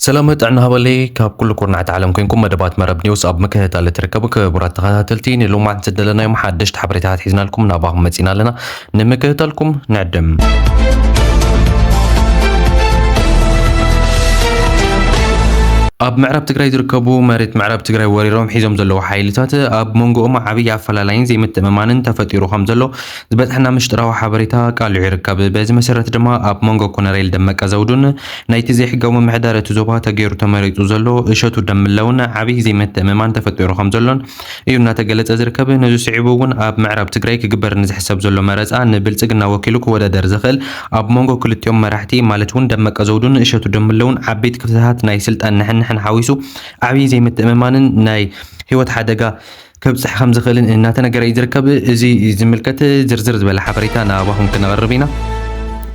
ሰላም ጥዕና ሃበለይ፣ ካብ ኩሉ ኩርናዕቲ ዓለም ኮንኩም መደባት መረብ ኒውስ ኣብ ምክትታል እትርከቡ ክቡራት ተኸታተልቲ፣ ንሎማዓንቲ ዝደለናዮም ሓደሽቲ ሓበሬታታት ሒዝናልኩም ናባኹም መጺና ኣለና። ንምክትታልኩም ንዕድም። ኣብ ምዕራብ ትግራይ ዝርከቡ መሬት ምዕራብ ትግራይ ወሪሮም ሒዞም ዘለዉ ሓይልታት ኣብ መንጎኦም ዓብዪ ኣፈላላይን ዘይምትእምማንን ተፈጢሩ ከም ዘሎ ዝበጽሐና ምሽጥራዊ ሓበሬታ ኣቃሊዑ ይርከብ። በዚ መሰረት ድማ ኣብ መንጎ ኮነሬል ደመቀ ዘውዱን ናይቲ ዘይሕጋዊ ምምሕዳር እቲ ዞባ ተገይሩ ተመሪጹ ዘሎ እሸቱ ደምለውን ዓብዪ ዘይምትእምማን ተፈጢሩ ከም ዘሎን እዩ እናተገለጸ ዝርከብ። ነዚ ስዒቡ እውን ኣብ ምዕራብ ትግራይ ክግበር ንዝሕሰብ ዘሎ መረጻ ንብልጽግና ወኪሉ ክወዳደር ዝኽእል ኣብ መንጎ ክልቲኦም መራሕቲ ማለት እውን ደመቀ ዘውዱን እሸቱ ደምለውን ዓበይቲ ክፍተታት ናይ ስልጣን ንሕንሕን ሓዊሱ ዓብዪ ዘይምትእምማንን ናይ ህይወት ሓደጋ ከብጽሕ ከም ዝኽእልን እናተነገረ እዩ ዝርከብ። እዚ ዝምልከት ዝርዝር ዝበለ ሓበሬታ ናባኹም ክነቕርብ ኢና።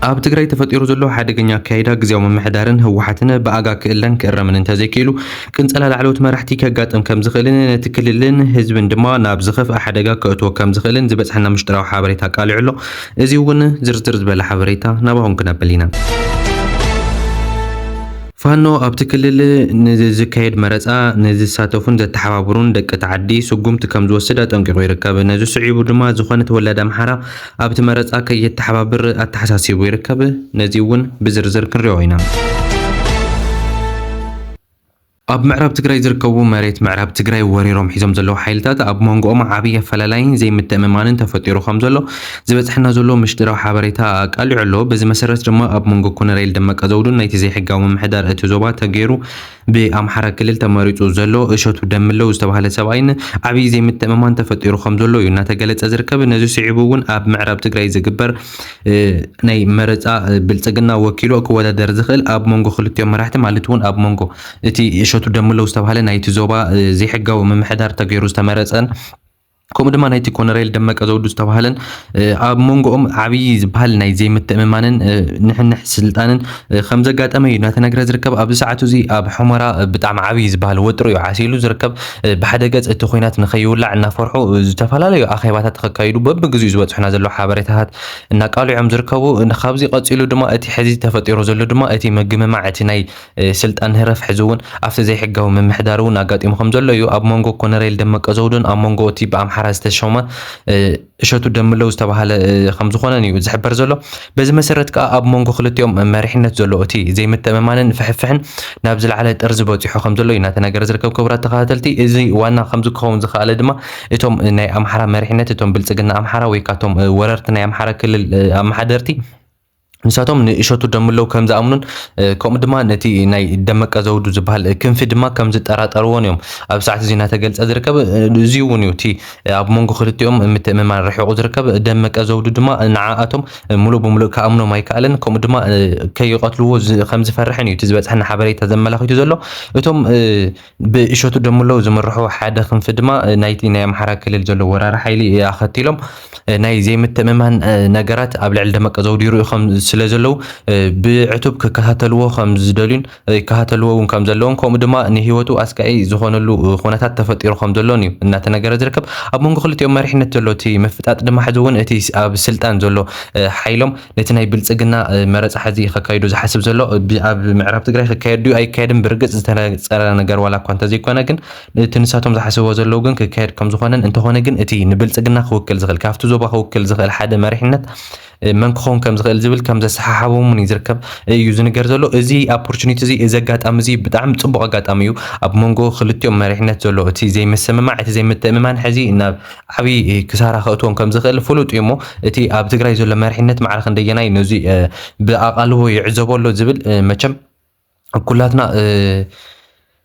ኣብ ትግራይ ተፈጢሩ ዘሎ ሓደገኛ ኣካይዳ ግዝያዊ ምምሕዳርን ህወሓትን ብኣጋ ክእለን ክእረምን እንተዘይክኢሉ ቅንጸላ ላዕለዎት መራሕቲ ከጋጥም ከም ዝኽእልን ነቲ ክልልን ህዝብን ድማ ናብ ዝኸፍአ ሓደጋ ከእትዎ ከም ዝኽእልን ዝበጽሐና ምሽጥራዊ ሓበሬታ ኣቃሊዑ ኣሎ። እዚ እውን ዝርዝር ዝበለ ሓበሬታ ናባኹም ክነብል ኢና። ፋኖ ኣብቲ ክልል ንዝካየድ መረጻ ንዝሳተፉን ዘተሓባብሩን ደቂ እቲ ዓዲ ስጉምቲ ከም ዝወስድ ኣጠንቂቑ ይርከብ። ነዚ ስዒቡ ድማ ዝኾነ ተወላዲ ኣምሓራ ኣብቲ መረጻ ከየተሓባብር ኣተሓሳሲቡ ይርከብ። ነዚ እውን ብዝርዝር ክንሪኦ ኢና። ኣብ ምዕራብ ትግራይ ዝርከቡ መሬት ምዕራብ ትግራይ ወሪሮም ሒዞም ዘለዉ ሓይልታት ኣብ መንጎኦም ዓብዪ ኣፈላላይን ዘይምትእምማንን ተፈጢሩ ከም ዘሎ ዝበፅሐና ዘሎ ምሽጥራዊ ሓበሬታ ኣቃሊዑ ኣሎ። በዚ መሰረት ድማ ኣብ መንጎ ኮነሬል ደመቀ ዘውዱን ናይቲ ዘይሕጋዊ ምምሕዳር እቲ ዞባ ተገይሩ ብኣምሓራ ክልል ተመሪፁ ዘሎ እሸቱ ደምለው ዝተባህለ ሰብኣይን ዓብዪ ዘይምትእምማን ተፈጢሩ ከም ዘሎ እዩ እናተገለፀ ዝርከብ። ነዚ ስዒቡ እውን ኣብ ምዕራብ ትግራይ ዝግበር እ፣ ናይ መረፃ እ፣ ብልፅግና ወኪሉ ክወዳደር ዝኽእል ኣብ መንጎ ክልቲኦም መራሕቲ ማለት እውን ኣብ መንጎ እቲ እሸቱ ደምለው ዝተባህለ ናይቲ ዞባ እ፣ ዘይሕጋዊ ምምሕዳር ተገይሩ ዝተመረፀን ከምኡ ድማ ናይቲ ኮነሬል ደመቀ ዘውዱ ዝተባህለን እ፣ ኣብ መንጎኦም ዓብዪ ዝበሃል ናይ ዘይምትእምማንን እ፣ ንሕንሕ ስልጣንን እ፣ ከም ዘጋጠመ እዩ እናተነግረ ዝርከብ። ኣብዚ ሰዓት እዚ ኣብ ሑመራ እ፣ ብጣዕሚ ዓብዪ ዝበሃል ወጥሪ እዩ ዓሲሉ ዝርከብ። እ፣ ብሓደ ገፅ እቲ ኹናት ንኸይውላዕ እናፈርሑ እ፣ ዝተፈላለዩ ኣኼባታት ከካይዱ በብግዚኡ ዝበፅሑና ዘለዉ ሓበሬታታት እናቃልዑ እዮም ዝርከቡ። ካብዚ ቀፂሉ ድማ እቲ ሕዚ ተፈጢሩ ዘሎ ድማ እቲ ምግምማዕ እቲ ናይ እ፣ ስልጣን ህረፍ ሕዚ እውን ኣብቲ ዘይሕጋዊ ምምሕዳር እውን ኣጋጢሙ ከም ዘሎ እዩ። ኣብ መንጎ ኮነሬል ደመቀ ዘውዱን ኣብ መንጎ እቲ ብኣምሓራ ዝተሾመ እ፣ እሸቱ ደምለው ዝተባህለ እ፣ ከም ዝኾነን እዩ ዝሕበር ዘሎ። በዚ መሰረት ከዓ ኣብ መንጎ ክልቲኦም መሪሕነት ዘሎ እቲ ዘይምትእምማንን ፍሕፍሕን ናብ ዝለዓለ ጥርዚ በፂሑ ከም ዘሎ እዩ እናተነገረ ዝርከብ። ክቡራት ተኸታተልቲ፣ እዚ ዋና ከም ዝከውን ዝኸኣለ ድማ እቶም ናይ ኣምሓራ መሪሕነት፣ እቶም ብልፅግና ኣምሓራ ወይ ካቶም እ፣ ወረርቲ ናይ ኣምሓራ ክልል እ፣ ኣመሓደርቲ ንሳቶም ንእሸቱ ደምለው ከም ዝኣምኑን እ፣ ከምኡ ድማ ነቲ ናይ ደመቀ ዘውዱ ዝበሃል ክንፊ ድማ ከም ዝጠራጠርዎን እዮም ኣብ ሰዓት እዚ እናተገልጸ ዝርከብ። እ፣ እዚ እውን እዩ እቲ ኣብ መንጎ ክልቲኦም ምትእምማን ርሒቑ ዝርከብ። ደመቀ ዘውዱ ድማ ንዓኣቶም ሙሉእ ብሙሉእ ክኣምኖም ኣይከኣለን። ከምኡ ድማ እ፣ ከይቐትልዎ ዝ- ከም ዝፈርሕን እዩ እቲ ዝበፅሐና ሓበሬታ ዘመላኺቱ ዘሎ። እቶም እ፣ ብእሸቱ ደምለው ዝምርሑ ሓደ ክንፊ ድማ እ፣ ናይቲ ናይ ኣምሓራ ክልል ዘሎ ወራሪ ሓይሊ ኣኸቲሎም እ፣ ናይ ዘይምትእምማን እ፣ ነገራት ኣብ ልዕሊ ደመቀ ዘውዱ ይርእዩ ከም ስለ ዘለዉ እ፣ ብዕቱብ ክከታተልዎ ከም ዝደልዩን እ፣ ይከታተልዎ እውን ከም ዘለውን ከምኡ ድማ ንህይወቱ ኣስጋኢ ዝኾነሉ እ፣ ኩነታት ተፈጢሩ ከም ዘሎን እዩ እናተነገረ ዝርከብ። ኣብ መንጎ ክልቲኦም መሪሕነት ዘሎ እቲ ምፍጣጥ ድማ ሕዚ እውን እቲ ስ- ኣብ ስልጣን ዘሎ እ፣ ሓይሎም ነቲ ናይ ብልፅግና እ፣ መረፃ ሕዚ ከካይዶ ዝሓስብ ዘሎ እ፣ ብ- ኣብ ምዕራብ ትግራይ ክካየድ ድዩ ኣይካየድን ብርግፅ ዝተነፀረ ነገር ዋላ እኳ እንተዘይኮነ ግን እቲ ንሳቶም ዝሓስብዎ ዘለዉ ግን ክካየድ ከም ዝኾነን እንተኾነ ግን እቲ ንብልፅግና ክውክል ዝኽእል ካብቲ ዞባ ክውክል ዝኽእል ሓደ መሪሕነት እ፣ መን ክኸውን ከም ዝኽእል ዝብል ከም ዘሰሓሓቦም እውን እዩ ዝርከብ እዩ ዝንገር ዘሎ። እዚ ኦፖርቹኒቲ እዚ እዚ ኣጋጣሚ እዚ ብጣዕሚ ፅቡቕ ኣጋጣሚ እዩ። ኣብ መንጎ ክልቲኦም መሪሕነት ዘሎ እቲ ዘይምስምማዕ እቲ ዘይምትእምማን ሕዚ ናብ ዓብዪ ክሳራ ከእትዎም ከም ዝኽእል ፍሉጥ እዩ። እሞ እቲ ኣብ ትግራይ ዘሎ መሪሕነት ማዕረ ክንደየናይ ነዚ እ፣ ብኣቓልቦ ይዕዘቦ ኣሎ ዝብል እ፣ መቸም ኩላትና እ፣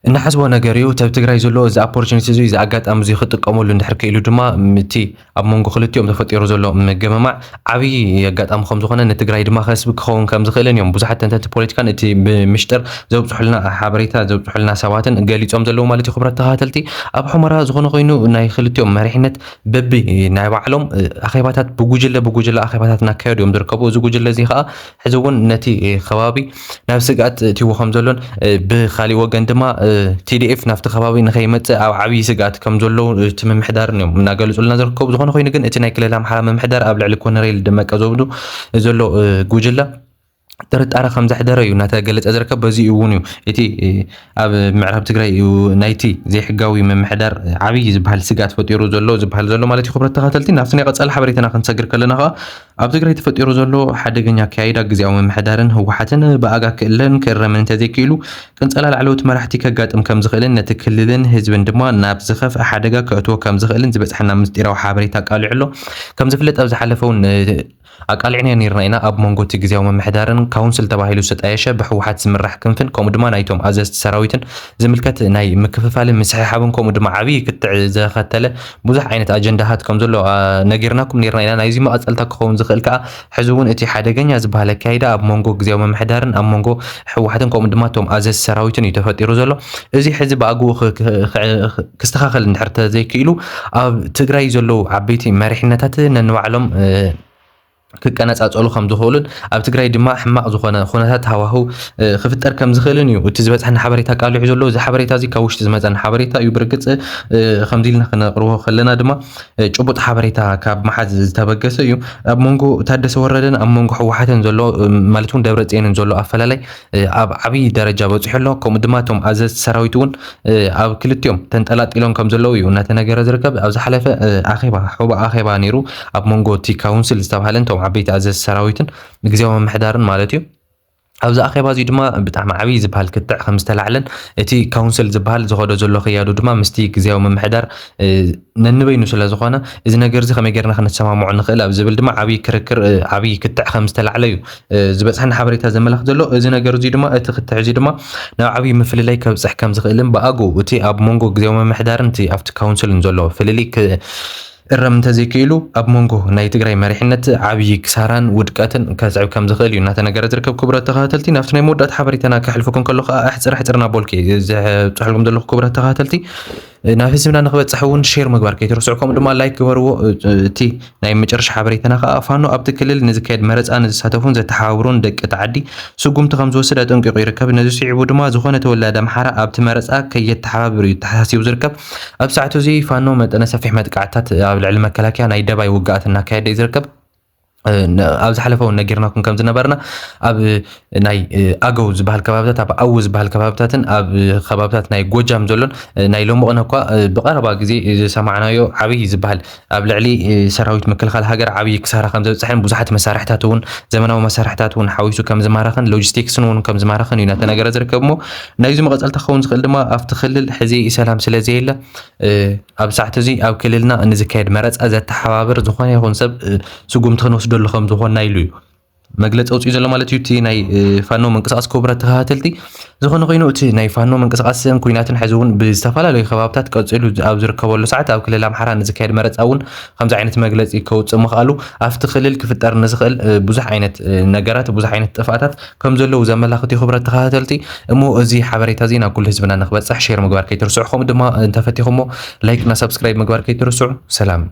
እንሓስቦ ነገር እዩ። እቲ ኣብ ትግራይ ዘሎ እዚ ኦፖርቹኒቲ እዚ እዚ ኣጋጣሚ እዚ ክጥቀመሉ እንድሕር ክኢሉ ድማ ም- እቲ ኣብ መንጎ ክልቲኦም ተፈጢሩ ዘሎ ምግምማዕ ዓብዪ ኣጋጣሚ ከም ዝኾነ ንትግራይ ድማ ከስቢ ክኸውን ከም ዝኽእልን እዮም ብዙሓት ተንተንቲ ፖለቲካን እቲ ብምሽጥር ዘብፅሑልና ሓበሬታ ዘብፅሑልና ሰባትን ገሊፆም ዘለዉ ማለት እዩ። ክብረት ተኸታተልቲ ኣብ ሑመራ ዝኾነ ኮይኑ ናይ ክልቲኦም መሪሕነት በቢ ናይ ባዕሎም እ፣ ኣኼባታት ብጉጅለ ብጉጅለ ኣኼባታት እናካየዱ እዮም ዝርከቡ። እዚ ጉጅለ እዚ ከዓ ሕዚ እውን ነቲ እ፣ ከባቢ ናብ ስግኣት እትይዎ ከም ዘሎን እ፣ ብካሊእ ወገን ድማ እ፣ ቲ ዲ ኤፍ ናብቲ ከባቢ ንኸይመፅእ ኣብ ዓብዪ ስግኣት ከም ዘለዉ እቲ ምምሕዳርን እዮም እናገለፁልና ዝርከቡ። ዝኾነ ኮይኑ ግን እቲ ናይ ክልል ኣምሓራ ምምሕዳር ኣብ ልዕሊ ኮነሬል ደመቀ ዘውዱ ዘሎ እ፣ ጉጅለ ጥርጣረ ከም ዘሕደረ እዩ እናተገለጸ ዝርከብ። በዚ እውን እዩ እቲ ኣብ ምዕራብ ትግራይ እዩ ናይቲ ዘይሕጋዊ ምምሕዳር ዓብዪ ዝበሃል ስጋት ፈጢሩ ዘሎ ዝበሃል ዘሎ ማለት እዩ። ክብረት ተኸታተልቲ፣ ናብቲ ናይ ቀጻሊ ሓበሬታና ክንሰግር ከለና ከዓ ኣብ ትግራይ ተፈጢሩ ዘሎ ሓደገኛ ኣካያይዳ ግዜያዊ ምምሕዳርን ህወሓትን ብኣጋ ክእለን ክእረምን እንተዘይክኢሉ ቅንጸላ ላዕለዎት መራሕቲ ከጋጥም ከም ዝኽእልን ነቲ ክልልን ህዝብን ድማ ናብ ዝኸፍአ ሓደጋ ከእትዎ ከም ዝኽእልን ዝበጽሐና ምስጢራዊ ሓበሬታ ኣቃሊዑ ኣሎ። ከም ዝፍለጥ ኣብ ዝሓለፈውን ኣቃሊዕና ነርና ኢና። ኣብ መንጎ እቲ ግዜያዊ ምምሕዳርን ካውንስል ተባሂሉ ዝተጣየሸ ብህወሓት ዝምራሕ ክንፍን ከምኡ ድማ ናይቶም ኣዘዝቲ ሰራዊትን ዝምልከት ናይ ምክፍፋልን ምስሕሓብን ከምኡ ድማ ዓብዪ ክትዕ ዘኸተለ ብዙሕ ዓይነት ኣጀንዳታት ከም ዘሎ ነጊርናኩም ነርና ኢና። ናይዚ መቐፀልታ ክኸውን ዝኽእል ከዓ ሕዚ እውን እቲ ሓደገኛ ዝበሃል ኣካይዳ ኣብ መንጎ ግዜያዊ ምምሕዳርን ኣብ መንጎ ህወሓትን ከምኡ ድማ እቶም ኣዘዝቲ ሰራዊትን እዩ ተፈጢሩ ዘሎ። እዚ ሕዚ ብኣግኡ ክስተኻኸል እንድሕር ተዘይክኢሉ ኣብ ትግራይ ዘለዉ ዓበይቲ መሪሕነታት ነንባዕሎም ክቀነጻጸሉ ከም ዝኽእሉን ኣብ ትግራይ ድማ ሕማቕ ዝኾነ ኩነታት ሃዋህው ክፍጠር ከም ዝኽእልን እዩ እቲ ዝበፅሐና ሓበሬታ ኣቃሊዑ ዘሎ። እዚ ሓበሬታ እዚ ካብ ውሽጢ ዝመፀና ሓበሬታ እዩ። ብርግፅ ከምዚ ኢልና ክነቕርቦ ከለና ድማ ጭቡጥ ሓበሬታ ካብ መሓዝ ዝተበገሰ እዩ። ኣብ መንጎ ታደሰ ወረደን ኣብ መንጎ ህወሓትን ዘሎ ማለት እውን ደብረ ፅዮንን ዘሎ ኣፈላላይ ኣብ ዓብዪ ደረጃ በፂሑ ኣሎ። ከምኡ ድማ እቶም ኣዘዝቲ ሰራዊት እውን ኣብ ክልቲኦም ተንጠላጢሎም ከም ዘለዉ እዩ እናተነገረ ዝርከብ። ኣብ ዝሓለፈ ኣኼባ ሑባ ኣኼባ ነይሩ ኣብ መንጎ እቲ ካውንስል ዝተባሃለን እቶም ዓበይቲ ኣዘዝቲ ሰራዊትን ግዜያዊ ምምሕዳርን ማለት እዩ። ኣብዚ ኣኼባ እዚ ድማ ብጣዕሚ ዓብዪ ዝበሃል ክትዕ ከም ዝተላዕለን እቲ ካውንስል ዝበሃል ዝኸዶ ዘሎ ክያዶ ድማ ምስቲ ግዜያዊ ምምሕዳር ነንበይኑ ስለ ዝኾነ እዚ ነገር እዚ ከመይ ጌርና ክንሰማምዖ ንኽእል ኣብ ዝብል ድማ ዓብዪ ክርክር ዓብዪ ክትዕ ከም ዝተላዕለ እዩ ዝበፅሐና ሓበሬታ ዘመላኽት ዘሎ። እዚ ነገር እዚ ድማ እቲ ክትዕ እዚ ድማ ናብ ዓብዪ ምፍልላይ ከብፅሕ ከም ዝኽእልን ብኣግኡ እቲ ኣብ መንጎ ግዜያዊ ምምሕዳርን እቲ ኣብቲ ካውንስልን ዘሎ ፍልልይ እረም እንተዘይክኢሉ ኣብ መንጎ ናይ ትግራይ መሪሕነት ዓብዪ ክሳራን ውድቀትን ከስዕብ ከም ዝኽእል እዩ እናተነገረ ዝርከብ። ክቡራት ተኸታተልቲ፣ ናብቲ ናይ መወዳእታ ሓበሬታና ከሕልፈኩም ከሎ ከዓ ኣሕፅር ኣሕፅር እናበልኩ እየ ዘብፅሐልኩም ዘለኹ። ክቡራት ተኸታተልቲ፣ ናብ ህዝብና ንክበፅሕ እውን ሼር ምግባር ከይትርስዑ፣ ከምኡ ድማ ላይክ ግበርዎ። እቲ ናይ መጨረሻ ሓበሬታና ከዓ ፋኖ ኣብቲ ክልል ንዝካየድ መረፃ ንዝሳተፉን ዘተሓባብሩን ደቂ እቲ ዓዲ ስጉምቲ ከም ዝወስድ ኣጠንቂቑ ይርከብ። ነዚ ስዒቡ ድማ ዝኾነ ተወላዲ ኣምሓራ ኣብቲ መረፃ ከየተሓባብር እዩ ተሓሳሲቡ ዝርከብ። ኣብ ሰዓቱ እዚ ፋኖ መጠነ ሰፊሕ መጥቃዕትታት ኣብ ልዕሊ መከላከያ ናይ ደባይ ውግኣት እናካየደ እዩ ዝርከብ። ኣብ ዝሓለፈ እውን ነጊርናኩም ከም ዝነበርና ኣብ ናይ ኣገው ዝበሃል ከባብታት ኣብ ኣዊ ዝበሃል ከባብታትን ኣብ ከባብታት ናይ ጎጃም ዘሎን ናይ ሎምቕነ እኳ ብቐረባ ግዜ ዝሰማዕናዮ ዓብዪ ዝበሃል ኣብ ልዕሊ ሰራዊት ምክልኻል ሃገር ዓብዪ ክሳራ ከም ዘብፅሐን ብዙሓት መሳርሕታት እውን ዘመናዊ መሳርሕታት እውን ሓዊሱ ከም ዝማረኸን ሎጂስቲክስን እውን ከም ዝማረኸን እዩ እናተነገረ ዝርከብ። እሞ ናይዚ መቐፀልታ ክኸውን ዝኽእል ድማ ኣብቲ ክልል ሕዚ ሰላም ስለ ዘየለ ኣብ ሰዓት እዚ ኣብ ክልልና ንዝካየድ መረፃ ዘተሓባብር ዝኾነ ይኹን ሰብ ስጉምቲ ክንወስደሉ ከም ዝኾንና ኢሉ እዩ መግለፂ ኣውፅኡ ዘሎ ማለት እዩ። እቲ ናይ ፋኖ ምንቅስቃስ ክቡራት ተኸታተልቲ ዝኾነ ኮይኑ እቲ ናይ ፋኖ ምንቅስቃስን ኩናትን ሕዚ እውን ብዝተፈላለዩ ከባብታት ቀፂሉ ኣብ ዝርከበሉ ሰዓት ኣብ ክልል ኣምሓራ ንዝካየድ መረፃ እውን ከምዚ ዓይነት መግለፂ ከውፅእ ምኽኣሉ ኣብቲ ክልል ክፍጠር ንዝኽእል ብዙሕ ዓይነት ነገራት ብዙሕ ዓይነት ጥፍኣታት ከም ዘለዉ ዘመላኽት እዩ። ክቡራት ተኸታተልቲ እሞ እዚ ሓበሬታ እዚ ናብ ኩሉ ህዝብና ንክበፅሕ ሼር ምግባር ከይትርስዑ ከምኡ ድማ እንተፈቲኹሞ ላይክ እና ሳብስክራይብ ምግባር ከይትርስዑ። ሰላም።